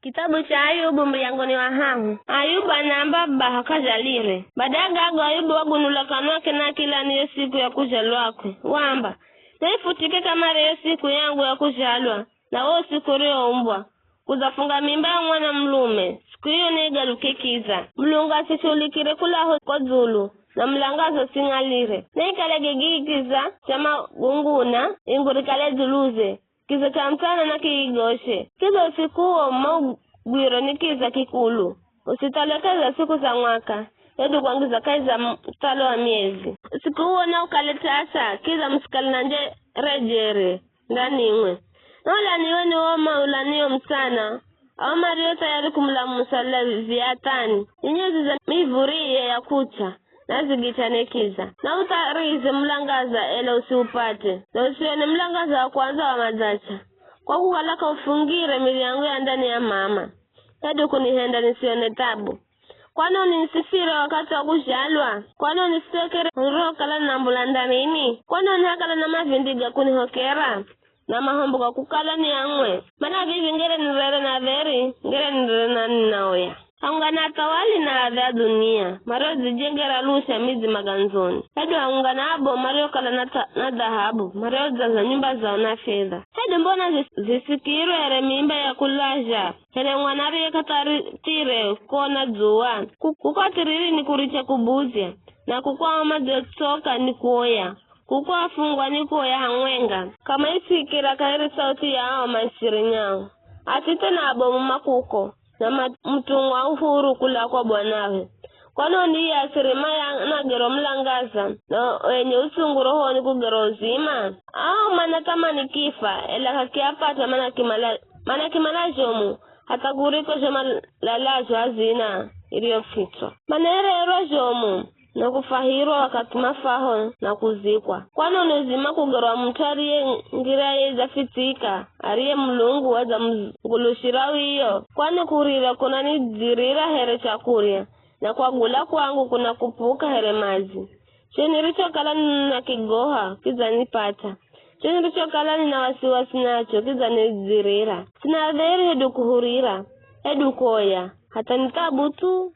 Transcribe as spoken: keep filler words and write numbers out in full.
Kitabu cha Ayubu muriyangoni wa hahu. Ayubu anaamba baha k'azhalire. Bada ya gago Ayubu wagunula kanwake na akilani yo siku ya kuzhalwakwe. Waamba, "Naifutike kamare yo siku yangu ya kuzhalwa, na wo usiku urioumbwa. Kudzafunga mimba ya mwana mulume, siku iyo naigaluke kiza. Mulungu asishuhulikire kulaho ko dzulu, na mulangaza using'alire. Naikale gigii kiza cha magunguna, ingu rikale dzuluze. Kiza cha mutsana na kiigoshe. Kiza usiku uwo maugwirwe ni kiza kikulu. Usithalwe kahi za siku za mwaka, hedu kwangiza kahi za muthalo wa miezi. Usiku uwo naukale t'asa, kiza musikale na njerejere ndanimwe. Naulaniwe ni wo maulaniwo mutsana, ao mario thayari kumulamusa Leviathani. Ni nyezi za mivuriye ya kucha, nazigit'ane kiza. Na utharize mulangaza, ela usiupate, na usione mulangaza wa kwandza wa madzacha, kwa kukala k'aufungire miryango ya ndani ya mama, hedu kunihenda nisione thabu. Kwani uninisifire wakathi wa kuzhalwa? Kwani unisitokere nirokala na mbula ndanini? Kwani unihakala na mavindi ga kunihokera, na mahombo ga kukala niang'we? Mana vivi ngere nirere na dheri, ngere nirere na ninaoya. Haungana athawali na athe a dhunia, mariodzijengera lusha midzi magandzoni. Hedu haungana abomu mariokala na tha-, na dhahabu, marioudzaza nyumba zao na fedha. Hedu mbona zis-, zisikirwe here mimba ya kulazha, here mwana ariye k'atharithire kuona dzuwa? Ku-, kuko athiriri ni kuricha kubudzya, na kuko ao madzotsoka ni kuoya, kuko afungwa ni kuoya hamwenga. K'amaisikira kaheri sauthi yao maisirinyao. Athithe na abomu makuko, na ma-, mutumwa uhuru kula kwa bwanahe. Kwanoni iye asirima ya nagero mulangaza, na wenye utsungu rohoni kugero uzima? Ao manathamani kifa, ela k'akiapata mana kimala, mana kimala zhomu, hatha kuriko zho malalazho hazina iriyofitswa. Manererwa zhomu, na kufahirwa wakathi mafaho na kuzikwa. Kwanoni uzima kugerwa mut'u ariye ngira ye idzafitsika, ariye Mulungu wadzamuzungulushira wiyo? Kwani kurira kunanidzirira here chakurya, na kwagula kwangu kunakup'uka here madzi. Cho nirichokala ninakigoha, kidzanipata. Cho nirichokala nina wasiwasi nacho, kidzanidzirira. Sina dheri hedu kuhurira, hedu koya, hatha ni thabu thu.